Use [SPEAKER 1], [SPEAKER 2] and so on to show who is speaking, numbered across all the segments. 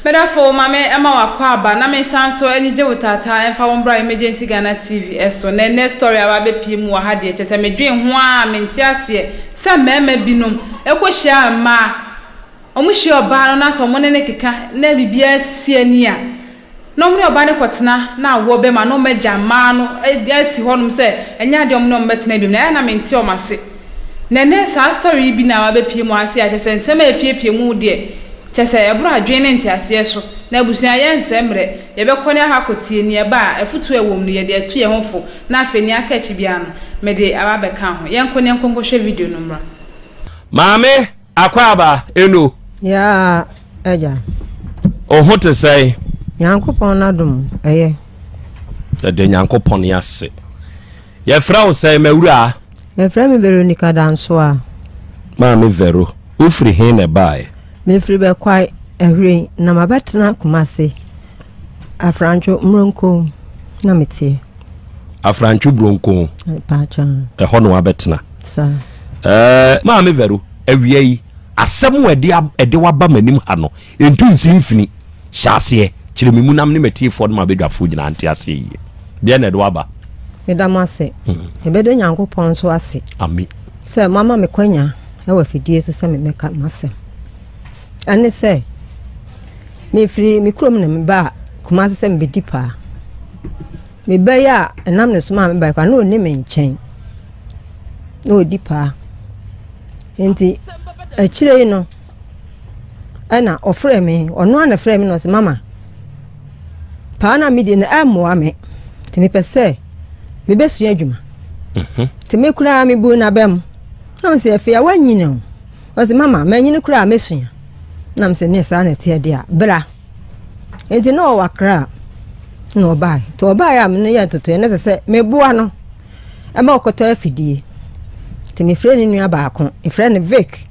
[SPEAKER 1] Medafo ma me ɛma wakɔ aba na me nsan so anigye wo taataa ɛmfa wo mbra Emergency Ghana TV ɛso na ɛnɛ story aba abɛpie mu wɔ ha deɛ kyɛ sɛ medwen ho aa mente aseɛ sɛ mmarima binom ɛkɔ hyia mmaa ɔmo hyia ɔbaa no na sɛ ɔmo ne no keka na biribiara si ani a na wɔne ɔbaa no kɔtena na awoɔ bɛma na wɔagya mmaa no asi hɔnom sɛ ɛnyɛ adeɛ a wɔne wɔn bɛtena biom na ɛyɛ a na mente wɔn ase. Na ɛnnɛ saa story yi bi na abɛpue mu ase a kyerɛ sɛ nsɛm a ɛrepuepue mu deɛ kyerɛ sɛ ɛboro adwene ne nteaseɛ so. Na abusua yɛnsɛe mmerɛ, yɛbɛkɔ ne akɔ akɔtie nea ɛba a afutuo a ɛwɔ mu no yɛde atu yɛn ho fo na afei nea aka akyi biara no mede aba abɛka ho. Yɛnkɔ na yɛnkɔ nkɔhwɛ video no mmra.
[SPEAKER 2] Maame Akwaaba Eno.
[SPEAKER 3] Yaa agya.
[SPEAKER 2] Wo ho te sɛn?
[SPEAKER 3] Nyankopɔn n'adom, ɛyɛ.
[SPEAKER 2] Yɛda Nyankopɔn ase. Yɛfrɛ wo sɛn, m'awuraa?
[SPEAKER 3] Yɛfrɛ me Veronica Dansoa.
[SPEAKER 2] Maame Vero, wofiri he na ɛbaeɛ?
[SPEAKER 3] Mefiri Bɛkwae, Ahwiren, na mabɛtena Kumase, Afrantwo, Mmronko na meteɛ.
[SPEAKER 2] Afrantwo Bronko.
[SPEAKER 3] Paakyɛw.
[SPEAKER 2] Ɛhɔ na wabɛtena.
[SPEAKER 3] Saa.
[SPEAKER 2] Ɛɛ, Maame Vero, awia yi, asɛm a ɛde ɛde waba m'anim ha no, ntu nsi mfini. Hyɛ aseɛ, kyerɛ me mu na me ne m'atiefoɔ ne m'abadwafoɔ nyinaa nte aseɛ yie. Deɛ na ɛde waba?
[SPEAKER 3] Meda mo ase. Mebɛda Nyankopɔn nso ase.
[SPEAKER 2] Ami.
[SPEAKER 3] Sɛ moama me kwanya wɔ afidie so sɛ memmɛka m'asɛm. Ɛne sɛ, mefiri me kurom na mebaa Kumasi sɛ mebɛdi paa. Me ba yi a ɛnam ne so maa mebae koraa, na ɔnni me nkyɛn. Na ɔdi paa. Nti akyire yi no, ɛna ɔfrɛɛ me, ɔno ara na ɛfrɛɛ me na ɔse, Mama, paa na medi no ɛmmoa me. Nti mepɛ sɛ mebɛsua adwuma.
[SPEAKER 2] Mhm.
[SPEAKER 3] Nti me koraa mebuu n'aba mu. Na mesɛ, afei a woanyini o. Ɔse, Mama, manyini koraa mɛsua. Na mesɛ, neɛ saa na ɛteɛ deɛ a, bra. Nti na ɔwɔ Accra na ɔbaeɛ. Nti ɔbaeɛ a me no yɛ ntotoeɛ na ɛsɛ sɛ meboa no ma ɔkɔtɔ afidie. Nti mefrɛ ne nua baako, mefrɛ no Vic,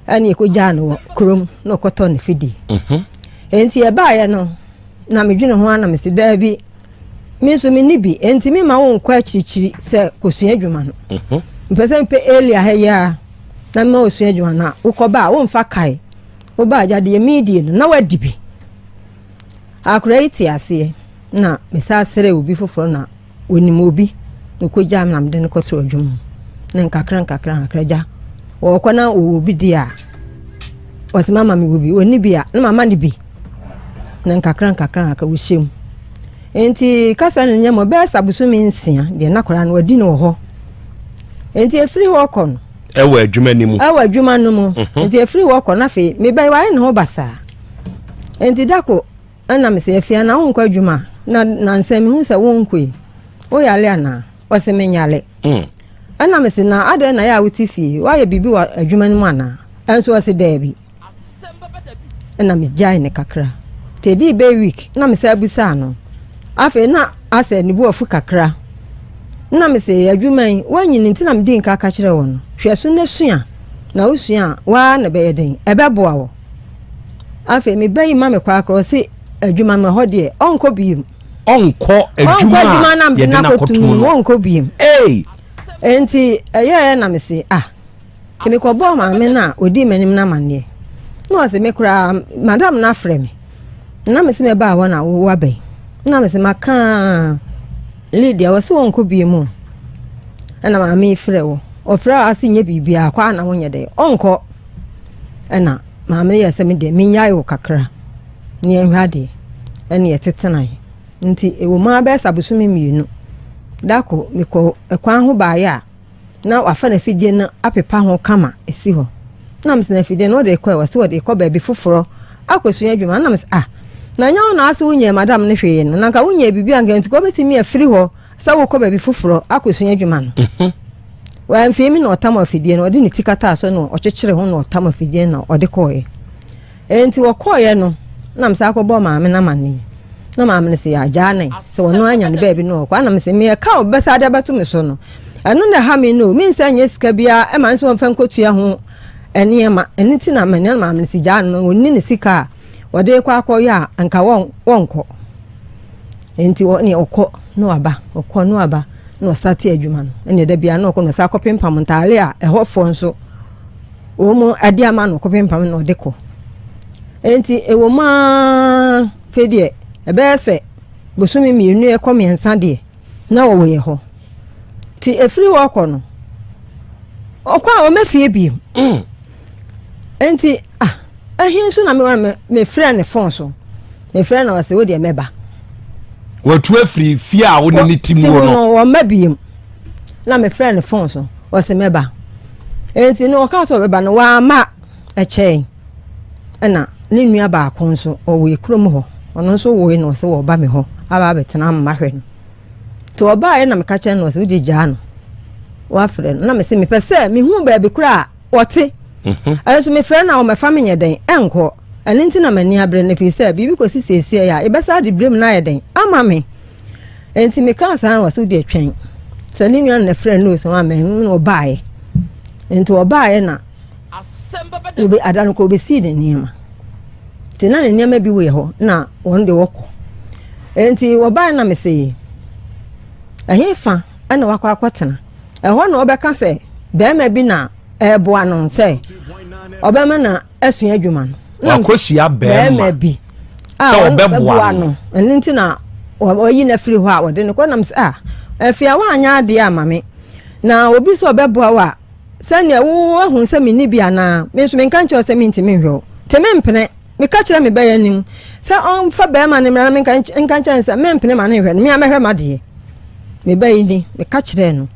[SPEAKER 3] ɛne ɛkɔgyaa no wɔ kurom na ɔkɔtɔ ne fidie.
[SPEAKER 2] Mhm.
[SPEAKER 3] Nti ɛbaeɛ no na medwene ho a na mese daabi, me nso menni bi, nti mema wo nkɔ akyirikyiri sɛ kɔsua adwuma no.
[SPEAKER 2] Mhm.
[SPEAKER 3] Mepɛ sɛ mepɛ Elia ha yi ara na mema wosua adwuma no a wokɔba a womfa kae. Wobaa agya deɛ meredie no na wadi bi. Akwadaa yi te aseɛ na mesan srɛɛ obi foforɔ na ɔnim obi na ɔkɔgyaa me na mede no kɔtoo adwuma mu. Na nkakra nkakra nkakra agya ɔrekɔ na ɔwɔ bi deɛ a ɔsɛ mama mewɔ bi ɔnni bi a na mama no bi na nkakra nkakra nkakra wɔhyɛ mu. Nti kasa no nyɛ ma bɛyɛ sɛ abosome nsia deɛ na akwadaa no wadi no wɔ hɔ. Nti ɛfiri hɔ kɔ no
[SPEAKER 2] Ɛwɔ adwuma no mu.
[SPEAKER 3] Ɛwɔ adwuma no mu.
[SPEAKER 2] Mhm.
[SPEAKER 3] Nti efiri hɔ kɔ na afei mebɛn wayɛ ne ho basaa. Nti dako ɛna mesɛ afia na wonkɔ adwuma na nansa mehu sɛ wonkɔ yi. Woyale anaa? Ɔse menyale.
[SPEAKER 2] Mm.
[SPEAKER 3] Ɛna mese na adɛn na yɛ a wote fie? Woayɛ biribi wɔ adwuma no mu anaa? Ɛnso ɔse daabi. Ɛna megyae no kakra. Nti ɛdii bɛyɛ week na mesan bisaa no. Afei na asɛ ne bo afu kakra. Na mese adwuma yi woanyini nti na medii nka ka kyerɛ wo no. Hwɛ so na sua. Na wosua a woara na ɛbɛyɛ den? Ɛbɛboa wo. Afei me ba yi ma me kɔ akora ɔse adwuma no ɛhɔ deɛ ɔnkɔ biem.
[SPEAKER 2] Ɔnkɔ adwuma a yɛde no akɔto mu
[SPEAKER 3] no. Ɔnkɔ biem.
[SPEAKER 2] Ei!
[SPEAKER 3] Enti ɛyɛɛ na mese ah Nti mekɔbɔɔ maame no a ɔdii m'anim no amanneɛ. Na ɔse me koraa madam no afrɛ me. Na mese mɛbaa hɔ na woaba yi. Na mese maka Lydia ɔse wɔnkɔ bie mu. Ɛna maame yi frɛ wo. Ɔfrɛ wo ase nyɛ biribiara kɔ a na wonyɛ dɛ. Ɔnkɔ. Ɛna maame no yɛ sɛ me deɛ menyae wo kakra. Ne yɛnhwɛ adeɛ. Ɛne yɛtetenae. Nti ɛwɔ mu ara bɛyɛ sɛ abosome mmienu. Dako mekɔ ɛkwan ho baeɛ a na wafa n'afidie no apepa ho kama si hɔ. Na mesɛ n'afidie no ɔde rekɔ ɛ, ɔse ɔde rekɔ baabi foforɔ akɔsua adwuma. Na mesɛ ah, na nyɛ wo na ase wonyɛɛ madam no hwee no, na nka wonyɛɛ biribi anka nti ka wobɛtumi afiri hɔ sɛ wokɔ baabi foforɔ akɔsua adwuma no.
[SPEAKER 2] Mhm.
[SPEAKER 3] Wamfie mi na ɔtam afidie no, ɔde ne ti kataa so na ɔkyekyere ho na ɔtam afidie no na ɔde kɔɔeɛ. Enti wɔkɔeɛ no, na mesan kɔbɔɔ maame no amanneɛ. Na maame no se yɛagyaa no sɛ ɔno anya ne baabi na ɔkɔ. Ana mese meyɛ ka a ɔbɛsa de abɛto me so no, ɛno na ɛha me no. Mensa nyɛ sika biara ɛma nso wɔmfa nkɔtua ho nneɛma. Ɛno nti na mene maame no se gyaa no, ɔnni ne sika a ɔde rekɔ akɔyɛ a anka wɔnkɔ. Enti ɔne ɔkɔ na waba, ɔkɔ na waba na ɔsate adwuma no. Ɛne da biara na ɔkɔ na ɔsa akɔpempam ntaale a ɛhɔfoɔ nso wɔn de ama no kɔpempam na ɔde kɔ. Enti ɛwɔ mu ara afei deɛ ɛbɛyɛ sɛ bosome mmienu ɛkɔ mmiɛnsa deɛ na ɔwɔ yɛ hɔ. Nti ɛfiri hɔ kɔ no, ɔkɔ a ɔmɛ fie bio. Mm. Enti ah, ɛhe nso na mewɔ mefrɛ ne fon so. Mefrɛ no ɔsɛ wo deɛ mɛba.
[SPEAKER 2] Watu afiri fie a wo ne ne ti mu no.
[SPEAKER 3] Ɔmma bio. Na mefrɛ ne fon so ɔsɛ mɛba. Enti no ɔka sɛ ɔbɛba no wamma ɛkyɛe. Ɛna ne nua baako nso ɔwɔ yɛ kurom hɔ. Ɔno nso woe na ɔsɛ wɔba me hɔ aba abɛtena ama mahwɛ no. Nti ɔbaeɛ na meka kyerɛ no ɔsɛ wode gyaa no. Wafrɛ no na mese mepɛ sɛ mehu baabi koraa a ɔte. Mhm. Ɛnso mefrɛ no a ɔmmɛfa me nyɛ dɛn ɛnkɔ. Ɛno nti na m'ani abere no ɛfiri sɛ biribi kɔsi seesei a yɛbɛsa de berɛ mu no ayɛ dɛn ama me. Enti mekaa saa na ɔsɛ wode twɛn. Sɛ ne nua no na ɛfrɛ no sɛ wamɛ no ɔbaeɛ. Nti ɔbaeɛ na Obe ada no kɔ obesii ne nneɛma. Nti na ne nneɛma bi wɔ hɔ na wɔn de wɔkɔ. Nti wɔbae na mese ɛhe fa ɛna wakɔ akɔtena. Ɛhɔ na ɔbɛka sɛ bɛrima bi na ɛreboa no sɛ ɔbɛma na asua adwuma no.
[SPEAKER 2] Wakɔhyia bɛrima
[SPEAKER 3] bi a
[SPEAKER 2] sɛ ɔbɛboa
[SPEAKER 3] no. Ɛno nti na ɔyi no afiri hɔ a wɔde no kɔ nam sɛ ah afei a woanyɛ adeɛ ama me na obi sɛ ɔbɛboa wo a Sɛdeɛ wo woahu sɛ menni bi anaa? Me nso menka nkyerɛ wo sɛ mentumi nhwɛ wo. Nti mempene. Meka kyerɛ me bɛyɛ no sɛ ɔmfa barima no mmra na menka nka nkyerɛ no sɛ mempene ma no nhwɛ no, me ara mɛhwɛ m'adeɛ. Me ba yi ni, meka kyerɛɛ no.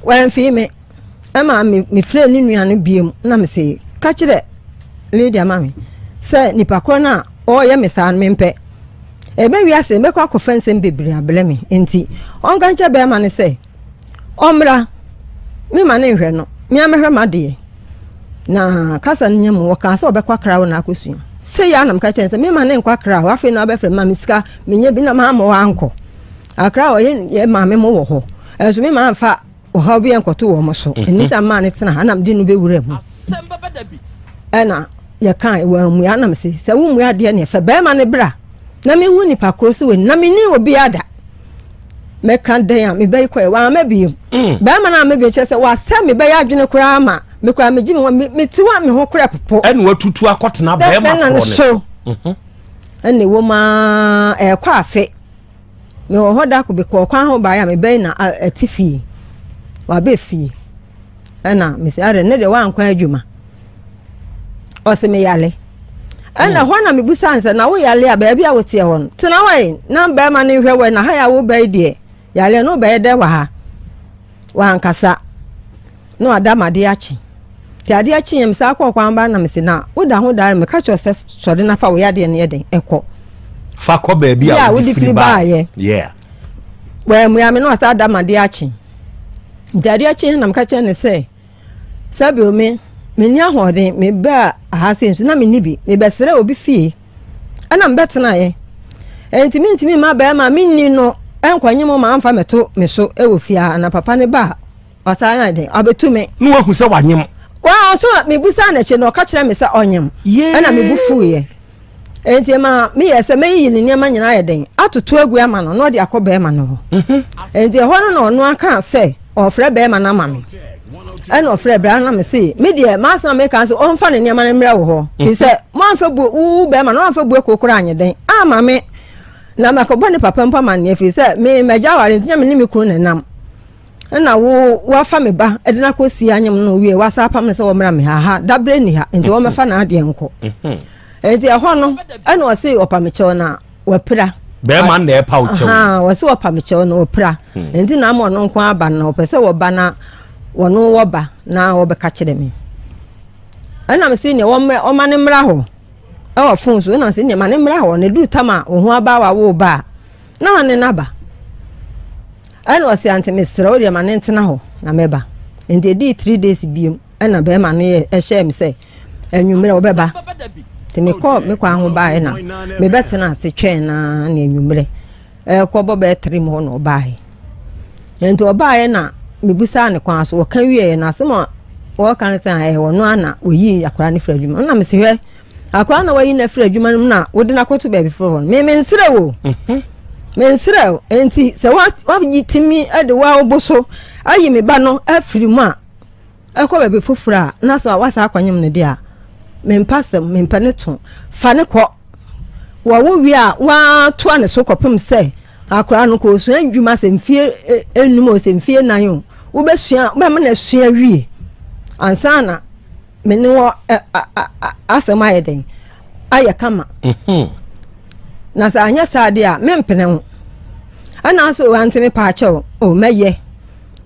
[SPEAKER 3] Wamfii me. Ɛma me mefrɛɛ ne nua no biom na mese, ka kyerɛ Lydia ma me sɛ nipa korɔ no a ɔreyɛ me saa no mempɛ. Ɛbɛ wiase mɛkɔ akɔfa nsɛm bebree abrɛ me nti ɔnka nkyerɛ barima no sɛ Ɔmmra, me ma no nhwɛ no, me ara mɛhwɛ m'adeɛ. Na kasa no nya mu, wɔkaa sɛ ɔbɛkɔ Accra hɔ na akɔsua. Sei ara na meka kyerɛ no sɛ, mema no nkɔ Accra hɔ, afei na wabɛfrɛ me ma me sika, menyɛ bi na mamma wankɔ. Accra hɔ, yɛ, yɛ maame mo wɔ hɔ. Ɛnso me ma amfa ɔhaw bi ankɔto wɔn so. Ɛno nti na memaa no tena ha na mede no bɛwura mu. Ɛna yɛkae, wammua, na mese, sɛ wommua adeɛ neɛ, fɛ bɛrima no bra na menhu nipa korɔ sɛ wani, na menni obiara da. Mɛka dɛn a mebɛyi kɔɛ wamma bio. Mm. Bɛrima no amma bio kyerɛ sɛ wasɛ me bɛyɛ adwene koraa ma me koraa megye me ho mete hɔ a me ho koraa popo.
[SPEAKER 2] Ɛna watutu akɔtena bɛrima korɔ
[SPEAKER 3] ne so. Mhm. Ɛna ɛwɔ mu aa ɛkɔ afe. Mewɔ hɔ da ko bi kɔɔ kwan ho baeɛ a mebɛyi na ɛte fie. Wabɛ fie. Ɛna mesi adɛ ne deɛ wankɔ adwuma. Ɔse meyale. Ɛna hɔ na mebusa no sɛ na wo yale a baabi a woteɛ hɔ no tena hɔ yi na bɛrima no nhwɛ wɔ na ha yɛ a woba yi deɛ yale no wobɛyɛ dɛ wɔ ha. Wankasa na wada ma adeɛ akye. Nti adeɛ akye yɛ mesaa kɔɔ kwan ba na mese na woda ho daa meka kyerɛ sɛ sɔre na fa wo yadeɛ no yɛ den ɛkɔ.
[SPEAKER 2] Fa kɔ baabi a wode firi baayɛ. Yeah.
[SPEAKER 3] Wammua me na wasa da ma adeɛ akye. Nti adeɛ kye na meka kyerɛ no sɛ, sɛbio me, menni ahoɔden, mebaa ha sei nso na menni bi, mebɛsrɛ obi fie ɛna mebɛtenaeɛ. Enti mentumi mma bɛrima a menni no nkɔnye mo ma amfa mɛto me so wɔ fie ha na papa ne ba a ɔsan ayɛ den ɔbɛtu me.
[SPEAKER 2] Na wahu sɛ wanyem.
[SPEAKER 3] Waa nso mebusaa n'akyi na ɔka kyerɛ me sɛ ɔnyem. Ɛna me bu fuiɛ. Enti ɛma meyɛɛ sɛ mɛyiyi ne nneɛma nyinaa ayɛ dɛn atoto agu ama no na ɔde akɔ bɛrima no hɔ. Mhm. Enti ɛhɔ no na ɔno aka sɛ ɔfrɛ bɛrima no ama me. Ɛna ɔfrɛ bra na me se me deɛ m'asɛm a meka sɛ ɔmfa ne nneɛma no mmerɛ wɔ hɔ. Fi sɛ moamfa bu wo bɛrima no ɔamfa bu ekuo koraa anyɛ dɛn ama me na makɔbɔ ne papa mpo amanneɛ firi sɛ me magya aware nti na me ne me kunu na ɛnam. Ɛna wo wafa me ba de no akɔsi anyem no wie wasa apam no sɛ wɔmmra me ha ha dabrɛ nni ha nti wɔmmɛfa n'adeɛ nkɔ. Mhm. Nti ɛhɔ no ɛna ɔse ɔpa me kyɛw na wapira.
[SPEAKER 2] Bɛrima na ɛpa wo kyɛw.
[SPEAKER 3] Ɔse ɔpa me kyɛw na wapira. Hmm. Nti na ama ɔno nko aba no ɔpɛ sɛ wɔba na wɔno wɔba na wɔbɛka kyerɛ me. Ɛna me se nea wɔma no mmra hɔ ɛwɔ fon so ɛna se nea ma no mmra hɔ na eduru tam a wo ho aba wa wo ba a na ɔne no aba. Ɛna ɔse ante mesrɛ wo deɛ ma no ntena hɔ na mɛba. Nti edii 3 days biom ɛna bɛrima no yɛ ɛhyɛɛ me sɛ anwummerɛ wɔbɛba nti mekɔɔ me kwan ho baeɛ na mebɛtena ase twɛn na ne anwummerɛ ɛkɔbɔ bɛyɛ three mu hɔ na ɔbaeɛ nti ɔbaeɛ na mebusaa ne kwan so wɔka wieɛ na asɛm a wɔka no sɛ ɛyɛ ɔno a na wɔyi akwadaa no firi adwuma na mese hwɛ akwadaa na wɔyi no afiri adwuma no mu na wode no akɔto baabi foforɔ no me mensrɛ wo mhm. mensrɛ wo nti sɛ wayi tumi de wo so ayi me ba no afiri mu a ɛkɔ baabi foforɔ a na sɛ wasa akɔnyem no deɛ a, Mempɛ asɛm, mempɛ ne to. Fa no kɔ. Wɔwo wie a, woatoa ne so kɔpem sɛ akwadaa no kɔsua adwuma sɛ mfie enum o, sɛ mfie nan o, wobɛsua, wobɛma no asua wie ansa na me ne wɔ asɛm ayɛ dɛn ayɛ kama. Mhm. Na sɛ anyɛ saa deɛ a, mempene ho. Ɛna nso ante me paakyɛw, o mɛyɛ.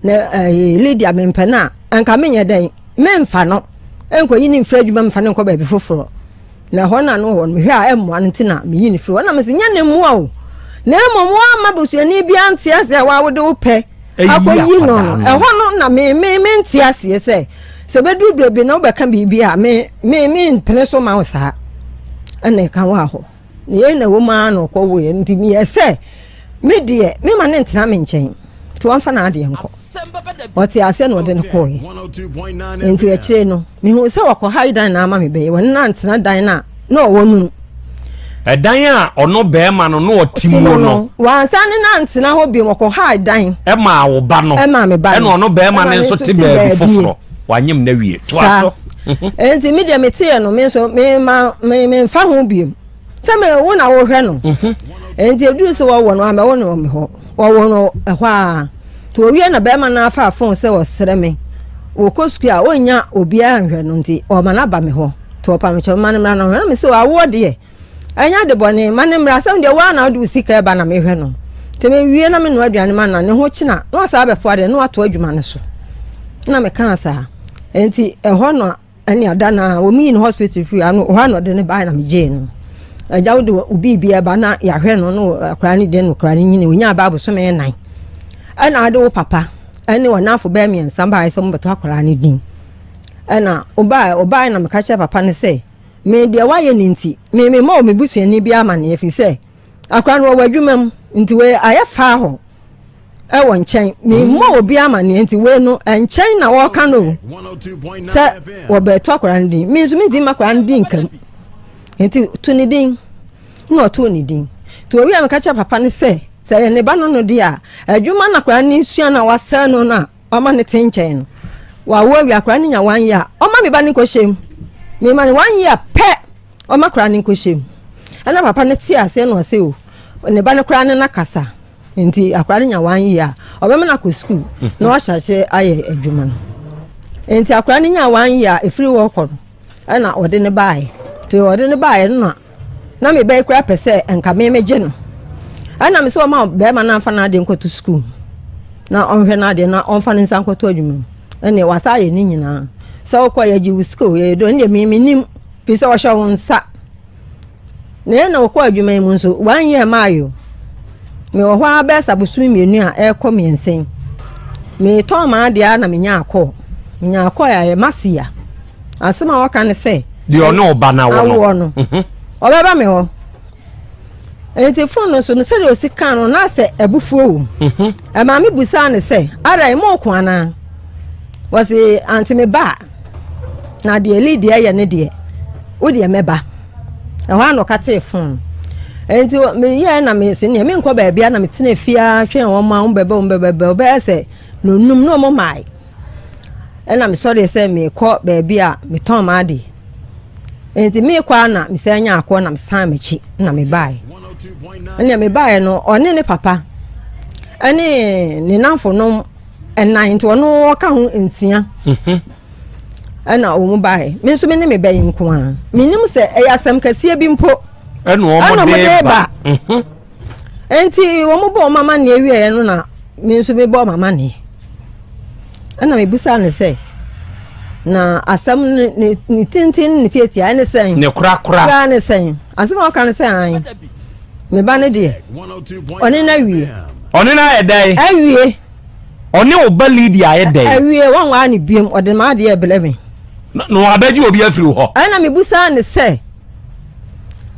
[SPEAKER 3] Na ɛɛ Lydia mempɛ no a, anka menyɛ dɛn? Memfa no nkɔyi no mfiri adwuma mfa no nkɔ baabi foforɔ. Na ɛhɔ na no wɔ no, mehwɛ a ɛmmoa no nti na meyi no firi hɔ. Na mese nyɛ ne mmoa o, na mmom woamma busuani biara nte aseɛ a wode wo pɛ akɔyi no no. Ɛhɔ no na me me mente aseɛ sɛ sɛ bɛduru berɛ bi na wobɛka biribi a me me mempene so ma wo saa. Ɛna ɛka wɔ hɔ. Na yei na ɛwɔ mu ara na ɔkɔwoeɛ nti meyɛ sɛ me deɛ mema no ntena me nkyɛn nti wɔmfa n'adeɛ nkɔ. Ɔte aseɛ na ɔde no kɔeɛ. Nti akyire no mehuu sɛ wɔkɔhae dan na ama me bɛyɛ wɔne no antena dan no a na ɔwɔ no mu.
[SPEAKER 2] Ɛdan a ɔno bɛrima no na ɔte mu no.
[SPEAKER 3] Wansan ne no antena hɔ bio wɔkɔhae dan.
[SPEAKER 2] Ɛmaa wo ba no.
[SPEAKER 3] Ɛmaa me ba
[SPEAKER 2] no. Ɛna ɔno bɛrima no nso te baabi foforɔ. Wanyem no awie. Toa so.
[SPEAKER 3] Enti me deɛ meteɛ no me nso mema me memfa ho biom sɛ me wo na wohwɛ no mhm. enti eduru sɛ wɔwɔ no amɛwo no wɔ me hɔ wɔwɔ no ɛhɔ a nti owie na bɛrima no afa fon sɛ ɔsrɛ me wɔkɔ sukuu a ɔnnya obiara nhwɛ no nti ɔma no aba me hɔ nti ɔpa me kyɛw ma no mmra no hwɛ na me sɛ awoɔ deɛ Ɛnyɛ ade bɔne, ma no mmra. Asɛm deɛ, wo ara na wode wo sika ɛba na mehwɛ no. Nti mewie na menoa aduane ma no a, ne ho kyena na wasan abɛfoa deɛ na wato adwuma no so. Na mekaa saa. Nti ɛhɔ na ɛne ada no a wɔyi no hospital firi ano, hɔ a na ɔde no baeɛ na megyee no. Agya wode wo biribi ɛba na yɛahwɛ no na akwadaa no deɛ no akwadaa no nyini, ɔnyaa baa bosome nnan. Ɛna ade wo papa ɛne ɔnafo bɛyɛ mmiɛnsa baeɛ sɛ wɔbɛtɔ akwadaa no din. Ɛna ɔbaeɛ ɔbaeɛ na meka kyerɛ papa no sɛ Me deɛ woayɛ no nti, me memmɔɔ me busuani biara amanneɛ, ɛfiri sɛ akwadaa no ɔwɔ adwuma mu, nti wei ayɛ faa hɔ ɛwɔ nkyɛn. Memmɔɔ obiara amanneɛ nti wei no nkyɛn na wɔreka no o, sɛ wɔbɛto akwadaa no din. Me nso mentumi mma akwadaa no din nka mu, nti to ne din. Na ɔtoo ne din. Nti owie a meka kyerɛ papa no sɛ, sɛ ɛyɛ ne ba no no deɛ a, adwuma na akwadaa no sua no a wasɛe no no a, Ɔma no te nkyɛn no, wawo awie akwadaa no nya one year a, ɔma me ba no nkɔhyɛ mu. Mema no one year pɛ, ɔma akwadaa no nkɔhyɛ mu. Ɛna papa no te aseɛ na ɔse o, ne ba no koraa ne no akasa. Nti akwadaa no nya one year a, ɔbɛma no akɔ sukuu na wahyɛ aseɛ ayɛ adwuma no. Nti akwadaa no nya one year a, ɛfiri hɔ kɔ no, ɛna ɔde no baeɛ. Nti ɔde no baeɛ no na na me bɛyi koraa pɛ sɛ nka me megye no. Ɛna me sɛ ɔma bɛrima no amfa n'adeɛ nkɔto sukuu na ɔnhwɛ n'adeɛ na ɔmfa ne nsa nkɔto adwuma mu. Ɛnneɛ wasa ayɛ ne nyinaa. Sɛ wokɔ yɛgye wo sika o, yɛyɛ dɛ ɛnneɛ me menim firi sɛ ɔhyɛ wo nsa. Na yɛn na wɔkɔ adwuma yi mu nso, one year maayo. Mewɔ hɔ ara bɛyɛ sɛ abosome mmienu a ɛrekɔ mmiɛnsa yi. Meretɔn m'adeɛ ara na menyaa kɔɔ. Menyaa kɔɔ a ɛyɛ Masia. Asɛm a wɔka ne sɛ.
[SPEAKER 2] Deɛ ɔne ɔba no awoɔ no.
[SPEAKER 3] Awoɔ no. Mhm. Ɔbɛba me hɔ. Nti fon no so no sɛdeɛ ɔsi kaa no na sɛ abufuo wɔ mu. Mhm. Ɛmaa me busaa no sɛ, ara mo ko anaa? Wɔse ante me ba a. Na deɛ Lee deɛ yɛ ne deɛ, wo deɛ mɛba. Ɛhɔ ara na ɔkatee fon. Nti meyɛɛ na mese neɛ menkɔ baabi a na metena fie ara twɛn wɔn a wɔn bɛba wɔn bɛba bɛyɛ sɛ nonum na wɔn maae. Ɛna mesɔree sɛ mekɔ baabi a metɔn m'ade. Nti mekɔ a na mesan nya akɔ na mesan m'akyi na mebaeɛ. Ɛnna mebaeɛ no ɔne ne papa ɛne ne namfonom ɛnan nti ɔno ɔka ho nsia mhm. ɛna wɔn baeɛ me nso me ne me bɛyi nko ara menim sɛ ɛyɛ asɛm kɛseɛ bi mpo
[SPEAKER 2] ɛna wɔn de ba mhm.
[SPEAKER 3] nti wɔn bɔ wɔn amaneɛ wieɛ no na me nso me bɔ wɔn amaneɛ ɛna mebusa ne sɛ na asɛm ne ne ne tenten ne tietia ɛne sɛn
[SPEAKER 2] ne korakora
[SPEAKER 3] koraa ne sɛn asɛm a ɔka ne sɛ an me ba ne deɛ ɔne no awie
[SPEAKER 2] ɔne no ayɛ dɛn
[SPEAKER 3] awie
[SPEAKER 2] Ɔne wo ba Lydia ayɛ dɛn?
[SPEAKER 3] Awie, wɔnwaa no biom, ɔde m'adeɛ rebrɛ me.
[SPEAKER 2] Na wabɛgye obi afiri wo hɔ?
[SPEAKER 3] Ɛnna mebisaa no sɛ,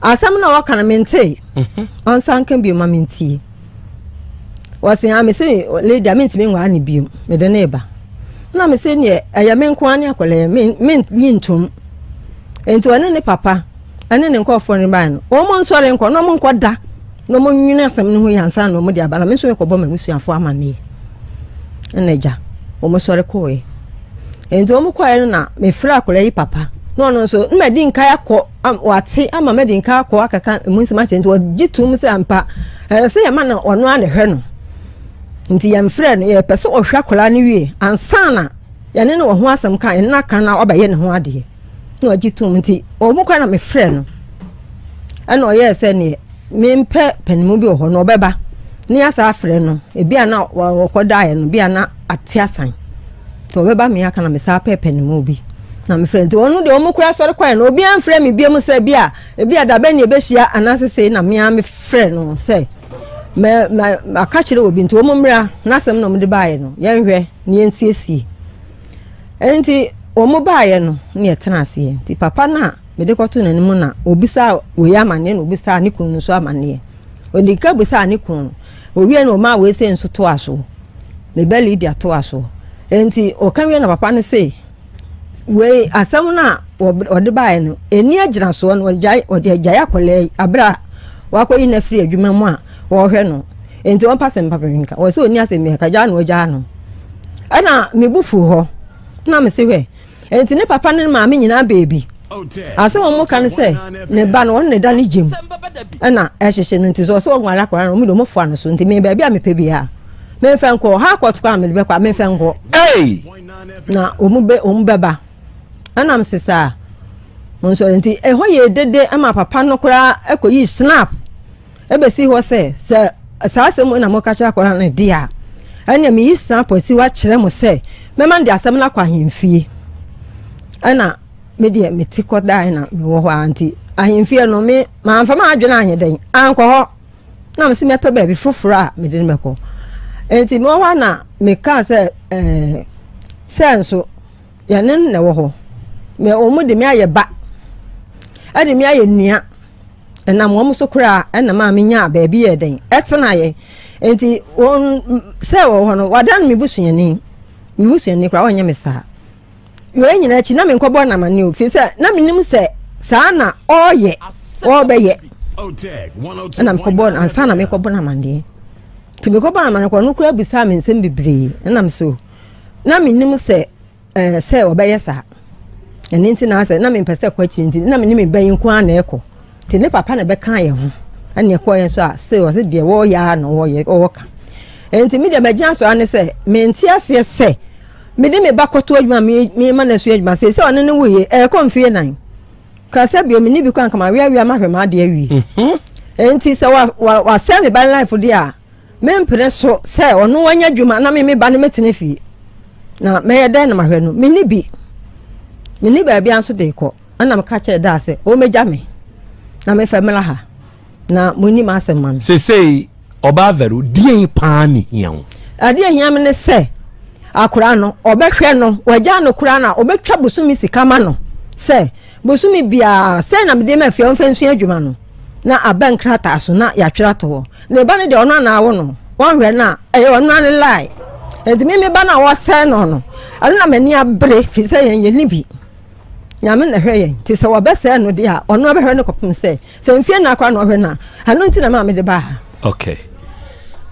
[SPEAKER 3] Asɛm no a wɔka no, mentee. Mhm. Ɔnsan nka bio ma mentie. Wɔse, ah, mese Lydia, mentumi nwaa no biom, mede no reba. Na mese neɛ ɛyɛ me nko ara ne akwadaa yi, menyi ntom. Enti ɔne ne papa ne ne nkurɔfoɔ no baeɛ no, wɔn nsɔre nkɔ na wɔn nkɔ da. Na wɔnwene asɛm no ho yie ansa na wɔde aba, na me nso mekɔbɔ m'abusuafoɔ amanneɛ. Ɛna agya, wɔsɔre kɔeɛ. Nti wɔn kɔeɛ no na mefrɛ akwadaa yi papa na Na ɔno nso, na madi nkae akɔ, wate ama madi nkae akɔ akɛka emu nsɛm akyerɛ nti ɔgye tom sɛ ampa ɛsɛ sɛ yɛma no ɔno ara na ɛhwɛ no. Nti yɛmfrɛ no, yɛpɛ sɛ ɔhwɛ akwadaa no wie ansa na yɛne no wɔ ho asɛm ka, yɛne no aka na wabɛyɛ ne ho adeɛ. Na ɔgye tom nti wɔn koraa na mefrɛ no. Ɛna ɔyɛɛ sɛ neɛ mempɛ panimu bi wɔ hɔ na ɔbɛba ne yɛasa afrɛ no, ebi a na ɔkɔdaeɛ no, bi a na ate asan. Nti ɔbɛba me aka na me saa pɛ panimu bi na mefrɛ nti ɔno deɛ ɔmo kora sɔre kɔɛ no obiara mfrɛ me biom sɛ bi a ebi a dabɛn ne ɛbɛhyia anaasɛ sei na mea mefrɛ no sɛ mɛ mɛ aka kyerɛ obi nti ɔmo mmra n'asɛm na ɔmo de baeɛ no yɛnhwɛ na yɛnsiesie nti ɔmo baeɛ no ne yɛtena aseɛ nti papa no a mede kɔto n'anim na obisaa wei amaneɛ na obisaa ne kunu no nso amaneɛ ɔdi ka bisaa ne kunu no owie na ɔmaa wei sɛ nso toa so Me ba Lydia toa so. Enti ɔka wie na papa no se, wei asɛm no a ɔde baeɛ no, ɛni agyinasoɔ no, ɔgyae ɔde agyae akwadaa yi abere a wakɔyi no afiri adwuma mu a wɔrehwɛ no. Enti ɔmpa asɛm papa bi nka. Wɔ sɛ ɔni asɛm bi nka, gyaa no ɔgyaa no. Ɛna me bo fuu hɔ. Na me se hwɛ, Enti ne papa ne ne maame nyinaa baabi. Asɛm a wɔka ne sɛ ne ba no ɔne ne da ne gyam ɛna ɛhyehye no nti sɛ ɔsɛ ɔnware akwadaa no wɔn de wɔn foa no so nti me baabi a mepɛ biara memfɛ nkɔ ha akɔto kɔ a mede bɛkɔ a memfɛ nkɔ. Na wɔn bɛ wɔn bɛba ɛnam sesa a wɔn nso nti ɛhɔ yɛ dede ɛma papa no koraa ɛkɔyi snap. Ebesi hɔ sɛ, sɛ saa asɛm yi na moka kyerɛ akwadaa no de a, ɛnneɛ meyi srapo asi hɔ akyerɛ mo sɛ mɛma no de asɛm no akɔ ahemfie. Ɛna me deɛ mete kɔdae na mewɔ hɔ ara nti ahemfie no me mamfa m'adwene anyɛ dɛn ankɔ hɔ na mese mɛpɛ baabi foforɔ a mede no mɛkɔ. Nti mewɔ hɔ a na mekaa sɛ ɛɛ sɛ nso yɛne no na ɛwɔ hɔ. Mɛ wɔn de me ayɛ ba, ɛde me ayɛ nua. Ɛnam wɔn so koraa na maa menyaa baabi yɛɛ dɛn ɛtenaeɛ. Enti wɔn sɛ wɔ hɔ no, wɔadan me busuani. Me busuani koraa wɔnyɛ me saa. Wei nyinaa akyi na menkɔbɔ no amanneɛ o, firi sɛ na menim sɛ saa na ɔreyɛ, ɔrebɛyɛ. Ɛna mekɔbɔ no ansa na mekɔbɔ no amanneɛ. Nti mekɔbɔ no amanneɛ kɔ no koraa bisaa me nsɛm bebree. Ɛnam so na menim sɛ Ɛɛ, sɛ wɔbɛyɛ saa. Ɛno nti na asɛ na mempɛ sɛ kɔ akyiri nti na me ne me ba yi nko ara na ɛkɔ. Nti ne papa na ɛbɛka yɛn ho. Ɛna ɛkɔɔ yɛn so a still ɔse deɛ wɔreyɛ ara na wɔyɛ wɔka. Nti me deɛ magyina so ara ne sɛ mente aseɛ sɛ mede me ba kɔto adwuma me mema no asua adwuma seesei ɔne ne woyɛ ɛrekɔ mfeɛ nan. Ka sɛ bio menni bi koraa nka maweawea mahwɛ m'adeɛ awie. Mhm. Nti sɛ wasɛe me ba life deɛ a Mempene so sɛ ɔno anya adwuma na me me ba no mɛtena fie. Na mɛyɛ dɛn na mahwɛ no? Menni bi. Menni baabi nso de kɔ. Ɛna meka kyerɛ daa sɛ ɔmmɛgya me na mefa mmra ha na monni m'asɛm ma me.
[SPEAKER 2] Seesei, Ɔbaa Vero, deɛn paa na ɛhia wo?
[SPEAKER 3] Adeɛ a ɛhia me ne sɛ akwadaa no, ɔbɛhwɛ no, wagyaa no koraa no a, ɔbɛtwa bosome sika ma no sɛ bosome biara sɛn na mede ma afie a ɔmfa nsua adwuma no na aba nkrataa so na yɛatwerɛ ato hɔ. Ne ba no deɛ ɔno ana awo no, wɔnhwɛ no a, ɛyɛ ɔno ara ne lie. Nti me me ba no a wɔsɛe no no, ɛno na m'ani abere firi sɛ yɛn yɛnni bi. Nyame na ɛhwɛ yɛn. Nti sɛ wɔbɛsɛe no deɛ a, ɔno abɛhwɛ no kɔpem sɛ, sɛ mfie nna koraa na ɔhwɛ no a, ɛno nti na maa mede baa ha.
[SPEAKER 2] Okay.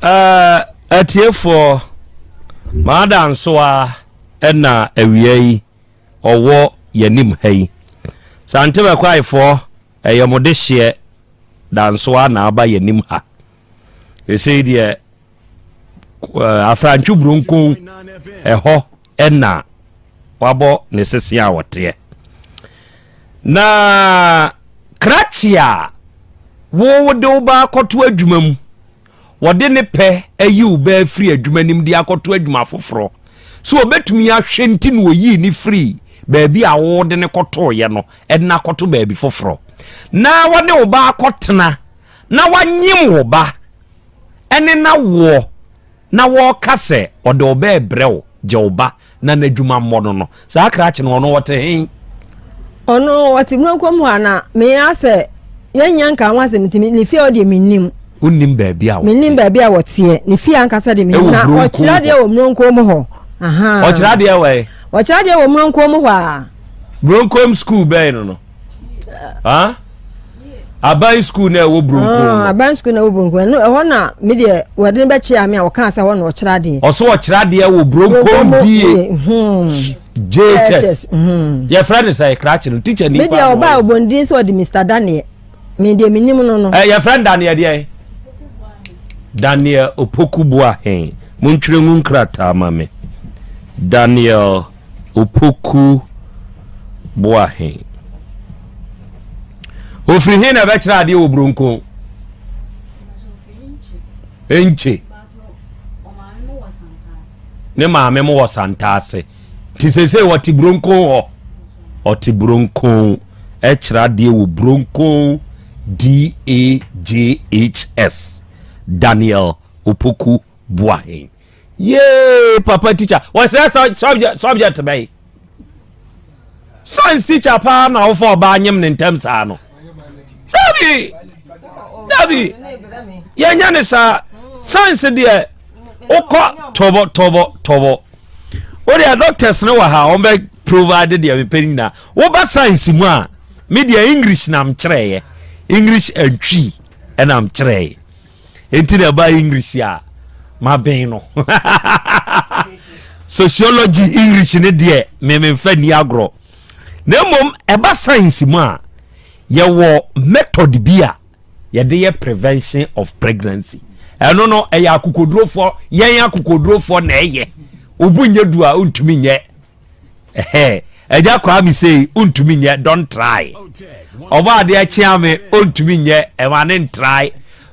[SPEAKER 2] Uh, atiefoɔ, maada nsoa ɛna awia yi ɔwɔ yɛnim ha yi. Sante bɛkwaefoɔ, ɛyɛ mo dehyeɛ Dansoa na aba yɛnim ha. Ɛsei deɛ Afrantwo Buronkon ɛhɔ ɛna wabɔ ne sese a ɔteɛ. Na krakye a wode wo ba akɔto adwuma mu, wɔde ne pɛ ayi wo ba afiri adwuma nim de akɔto adwuma foforɔ so wɔbɛtumi ahwɛ nti na wɔyii ne firi baabi a wode ne kɔtooyɛ no ɛde no akɔto baabi foforɔ na wɔne wo ba akɔtena na wanyem wo ba ɛne na woɔ na wɔreka sɛ ɔde wo ba rebrɛ wo, gye wo ba na n'adwuma mmɔ no no, saa krakye no ɔno ɔte he?
[SPEAKER 3] Ɔno ɔte Murankuo mu hɔ a na me asɛ yɛnnya nka ho asɛm nti ne fie hɔ deɛ mennim.
[SPEAKER 2] Wonnim baabi a wɔte?
[SPEAKER 3] Mennim baabi a wɔteɛ. Ne fie ankasa deɛ mennim. Na ɔkyerɛ adeɛ wɔ Murankuo mu hɔ.
[SPEAKER 2] Ɔkyerɛ adeɛ wɔ he?
[SPEAKER 3] Ɔkyerɛ adeɛ wɔ Murankuo mu hɔ a.
[SPEAKER 2] Murankuom school bɛn no no? Ah? Aban school na ɛwɔ Buronko no.
[SPEAKER 3] Ah, aban school na ɛwɔ Buronko no. Ɛhɔ na me deɛ wɔde no bɛkyea me a wɔkaa sɛ hɔ na ɔkyerɛ adeɛ.
[SPEAKER 2] Ɔso ɔkyerɛ adeɛ wɔ Buronko die. Hmm. JHS. Mm. Yɛfrɛ no sɛ krakye no teacher ni.
[SPEAKER 3] Me deɛ ɔbaa obondin sɛ ɔde Mr. Daniel. Me deɛ menim no no.
[SPEAKER 2] Ɛ yɛfrɛ no Daniel deɛ. Daniel Opoku Boahen. Montwerɛ ngu nkrataa ma me. Daniel Opoku Boahen. Ofiri he na ɛbɛkyerɛ adeɛ wɔ Buronko? Nkye. Ne maame mo wɔ Santaase. Nti seesei wɔte Buronkon hɔ. Ɔte Buronkon ɛkyerɛ adeɛ wɔ Buronkon DAJHS. Daniel Opoku Boahen. Yee papa teacher. Wɔkyerɛ subject subject bɛyi. Science teacher paa na wofa ɔbaa nyem ne ntɛm saa no. Dabi dabi yɛnyɛ ne saa. Science deɛ wokɔ tɔbɔ tɔbɔ tɔbɔ. Wodeɛ doctors no wɔ ha wɔn bɛ provide deɛ mepɛ nyinaa. Woba science mu a me deɛ English na mkyerɛeɛ. English and Twi ɛna mkyerɛeɛ. Enti na ɛba English a maben no. Sociology English ne deɛ mememfa ni agorɔ. Na mmom ɛba science mu a yɛwɔ method bi a yɛde yɛ prevention of pregnancy. Ɛno no ɛyɛ akokodurofoɔ, yɛn akokodurofoɔ na ɛyɛ. Obu nyɛ du a wontumi nyɛ. Ɛhɛ, ɛgya kwaa mi sei wontumi nyɛ, don't try. Ɔbɔ adeɛ kyea me ɔntumi nyɛ, ɛma ne ntrae.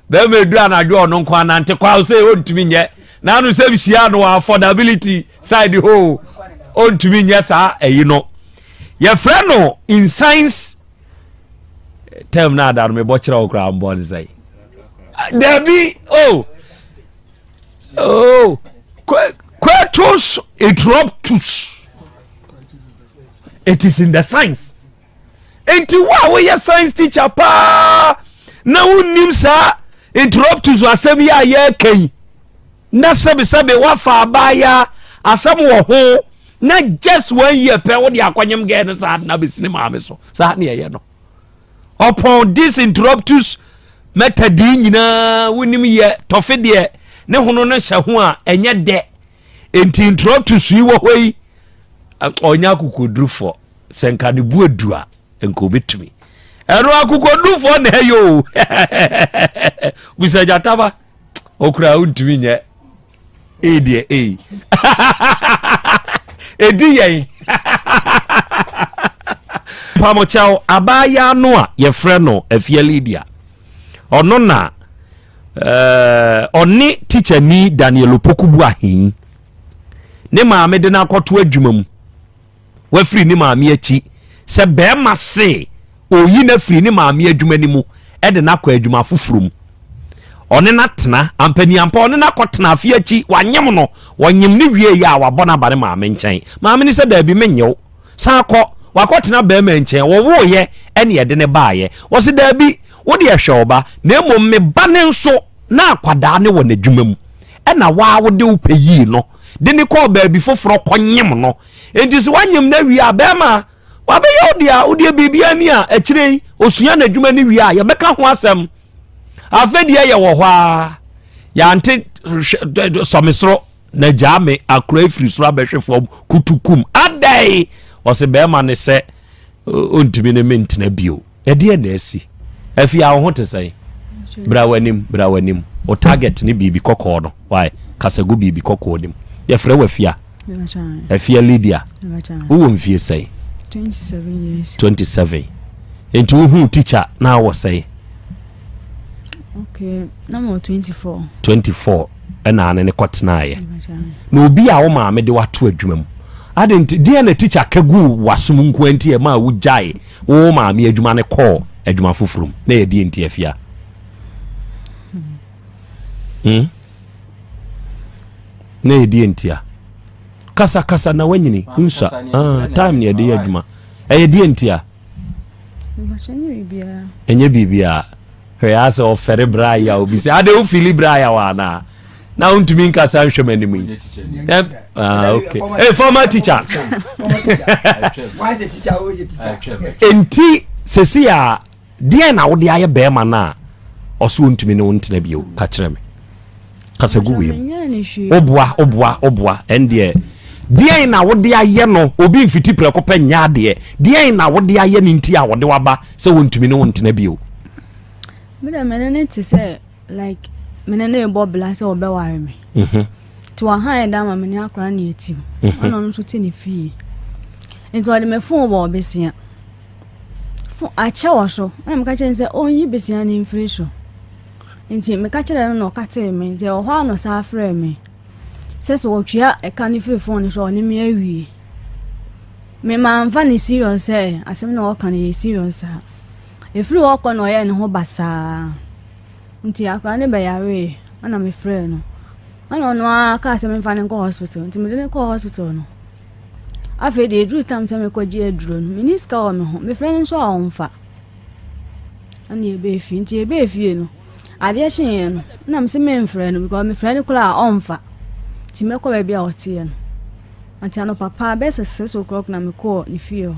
[SPEAKER 2] Bɛrima edu anadwo ɔno nko anante kwa sɛ ɔntumi nyɛ. N'ano sɛ hyia no wɔ affordability side hɔ ɔntumi nyɛ saa ɛyi no. Yɛfrɛ no in science term na ada no mebɔ kyerɛ wo koraa mbɔ ne sɛ. Dabi oh oh coitus interruptus. It is in the science. Nti wo a woyɛ science teacher paa na wonnim saa interruptus asɛm yi a yɛreka yi na sɛbesɛbe woafa abaaya asɛm wɔ ho na just one year pɛ wode akɔnyem gɛɛ no saa na bɛsi ne maame so saa ne ɛyɛ no. Upon this interruptus method yi nyinaa wonim yɛ tɔfe deɛ ne hono no hyɛ ho a ɛnyɛ dɛ. Nti interruptus yi wɔ hɔ yi ɔnyɛ akokodurufoɔ sɛ nka ne bu adu a nka obɛtumi ɛno akokodurufoɔ na ɛyɛ o bisa gyataba okura wontumi nyɛ ee deɛ ee ɛdi yɛn pamokyɛw abaayaa no a yɛfrɛ no Afia Lydia ɔno na ɔne tikyani Daniel Opoku Boahen ne maame de no akɔto adwuma mu wafiri ne maame akyi sɛ bɛrima se oyi no afiri ne maame adwuma no mu ɛde no akɔ adwuma foforɔ mu ɔne no atena ampaniampa ɔne no akɔtena afe akyi wanyem no wɔnyem ne wie yɛ a wabɔ no aba ne maame nkyɛn maame ne sɛ daabi menyew san kɔ wakɔtena bɛrima nkyɛn wɔwoyɛ ɛne ɛde ne baayɛ wɔse daabi wode ɛhwɛ wo ba na mmom me ba ne nso na akwadaa ne wɔ n'adwuma mu ɛna waa wode wo pɛ yii no de ne kɔɔ baabi foforɔ kɔnyem no enti sɛ woanyem no awie a bɛrima wabɛyɛ wo deɛ a wodeɛ biribia ni a akyire yi osua n'adwuma no wie a yɛbɛka ho asɛm afei deɛ yɛwɔ hɔ a yɛante sɔme na gyaa me akora efiri soro abɛhwe fam kutukum adɛn ɔsɛ bɛrima ne sɛ ɔntumi ne me ntena bio ɛdeɛ na asi afi a wo ho te sɛn bra w'anim bra w'anim o target ne biribi kɔkɔɔ no why kasagu biribi kɔkɔɔ nim yɛfrɛ wɔ afia Afia Lydia wowɔ mfie sɛn
[SPEAKER 4] 27 years.
[SPEAKER 2] 27 nti wohu teacher na awɔ sɛn
[SPEAKER 4] Okay, na mo 24.
[SPEAKER 2] 24 ɛna ane ne kɔtenaeɛ na obi a wo maame de wato adwuma mu ade nti deɛ na teacher ka gu w'asom nko nti ɛma a wogyae wo maame adwuma ne kɔɔ adwuma foforɔ mu na yɛdeɛ nti afia Na yɛdeɛ nti a kasa kasa na wanyini nsa ah, time ne yɛde yɛ adwuma ɛyɛ deɛ nti a ɛnyɛ biribiara hwɛ yɛ asɛ ɔfɛre bra yɛ a obi sɛ ade wofili bra yɛ wɔ anaa na wontumi nkasa nhwɛ m'anim yi ah, okay. hey, former teacher enti sɛsi a deɛ na wode ayɛ bɛrima no a ɔso wontumi ne wo ntena bio ka kyerɛ me kasa gu wei mu woboa woboa woboa ɛndeɛ. Deɛn na wode ayɛ no? Obi mfiti prɛko pɛ nyɛ adeɛ. Deɛn na wode ayɛ no nti a ɔde wo aba sɛ ɔntumi ne wo ntena bio?
[SPEAKER 4] Me deɛ me ne no te sɛ like me ne no rebɔ bla sɛ ɔbɛware me.
[SPEAKER 2] Mhm.
[SPEAKER 4] Nti wahan dan ma me ne akwadaa no yɛte mu.
[SPEAKER 2] Mhm.
[SPEAKER 4] Ɛna ɔno nso te ne fie. Nti ɔde me fon bɔɔ besia. Fon akyɛ wɔ so. Ɛna meka kyerɛ no sɛ ɔnyi besia no mfiri so. Nti meka kyerɛɛ no na ɔkatee me. Nti ɛwɔ hɔ a na ɔsan frɛɛ me sɛ sɛ ɔtua ɛka no firi fon no so a ɔne me awie. Me mamfa no serious sɛ asɛm na ɔka no yɛ serious saa. Ɛfiri hɔ kɔ na ɔyɛɛ ne ho basaa. Nti akwadaa no bɛyaree ɛna mefrɛɛ no. Ɛna ɔno ara kaa sɛ memfa no nkɔ hospital. Nti mede no kɔɔ hospital no. Afei deɛ ɛduru tam sɛ mekɔgye aduro no, menni sika wɔ me ho. Mefrɛ no nso a ɔmfa. Ɛna yɛbɛɛ fie. Nti yɛbɛɛ fie no, adeɛ kyeeɛ no, na mese memfrɛ no because mefrɛ no koraa a ɔmfa. Nti mɛkɔ baabi a ɔteɛ no. Nti anɔpa paa bɛyɛ sɛ 6 o'clock na mekɔɔ ne fie hɔ.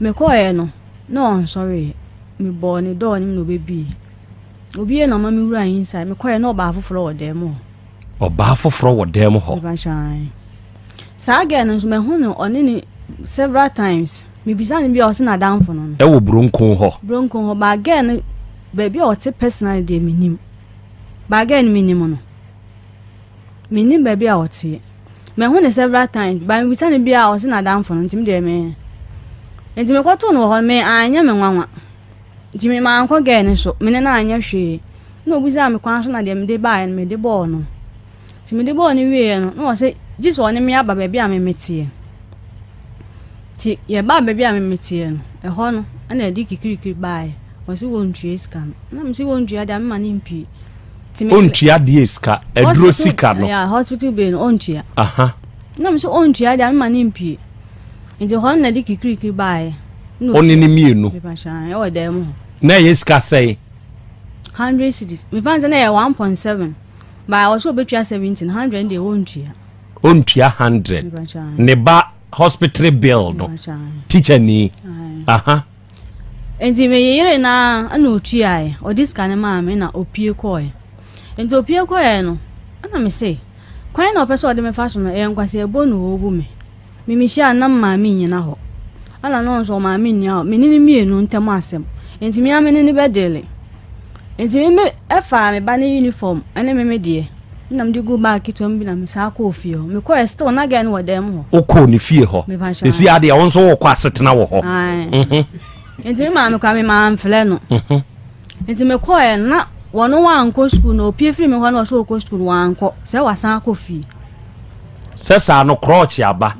[SPEAKER 4] Mekɔeɛ no, na ɔnsɔreeɛ. Mebɔɔ ne door no mu na ɔbɛbuee. Ɔbuee na ɔma me wuraa inside. Mekɔeɛ na ɔbaa foforɔ wɔ dan mu hɔ.
[SPEAKER 2] Ɔbaa foforɔ wɔ dan mu hɔ?
[SPEAKER 4] Mepakyɛ ae. Saa girl no nso mahu no ɔne ne several times. Mebisa no bi a ɔse n'adamfo no no.
[SPEAKER 2] Ɛwɔ Bronkon hɔ?
[SPEAKER 4] Bronkon hɔ. But girl no baabi a ɔte personally deɛ mennim. But girl no menim no. Mennim baabi a ɔteɛ. Mahu no several times but mebisa no bi a ɔse n'adamfo no nti me deɛ me nti mekɔtoo no wɔ hɔ no me anyɛ me nwanwa. Nti me mankɔ girl no so me ne no anyɛ hwee. Na obisaa me kwan so na deɛ mede baeɛ no mede bɔɔ no. Nti mede bɔɔ no wieɛ no na ɔse gye sɛ ɔne me aba baabi a me meteɛ. Nti yɛbaa baabi a me meteɛ no ɛhɔ no ɛna ɛde kikirikiri baeɛ. Ɔse wɔntua sika no. Na mese wɔntua deɛ a mema no mpue.
[SPEAKER 2] Ɔntua deɛ sika, aduro sika no.
[SPEAKER 4] Yeah, hospital bill no ɔntua.
[SPEAKER 2] Aha.
[SPEAKER 4] Na mese ɔntua deɛ a mema no mpue. Nti hɔ no na ɛde kikirikiri baeɛ.
[SPEAKER 2] Ɔne ne mmienu.
[SPEAKER 4] Ɛwɔ dan mu hɔ.
[SPEAKER 2] Na ɛyɛ sika sɛn?
[SPEAKER 4] 100 cedis. Mefa sɛ na ɛyɛ 1.7. Ba ɔsɛ ɔbɛtua 70 no, 100 deɛ ɔntua.
[SPEAKER 2] Ɔntua 100. Ne ba hospital bill no. Teacher ni. Aha.
[SPEAKER 4] Enti me yeyeree no ara na otuaeɛ, ɔde sika no maa me na opue kɔeɛ. Enti opue kɔeɛ no, ɛna me se, kwan na ɔpɛ sɛ ɔde me fa so no, ɛyɛ nkwaseabuo na ɔrebu me. Me mehyia no na me maame nnyina hɔ, ɛna na ɔno nso ɔmaame nni hɔ, me ne no mmienu ntam asɛm. Enti me ara me ne no bɛdeale. Enti me me faa me ba no uniform ne me me deɛ. Nna mede guu bag ketewa mu bi na mesan kɔɔ fie hɔ. Mekɔɛ still na girl no wɔ dan mu hɔ.
[SPEAKER 2] Wokɔɔ ne fie hɔ?
[SPEAKER 4] Mepakyɛ.
[SPEAKER 2] Sisi adeɛ wo nso wokɔ asetena wɔ hɔ.
[SPEAKER 4] Ae.
[SPEAKER 2] Mhm.
[SPEAKER 4] Nti me maame koraa me maa mfrɛ no.
[SPEAKER 2] Mhm.
[SPEAKER 4] Nti mekɔɛ no na wɔno wankɔ sukuu na opie firi me hɔ na ɔsɛ ɔkɔ sukuu no wankɔ sɛ wasan akɔ fie.
[SPEAKER 2] Sɛ saa no krɔɔkye aba.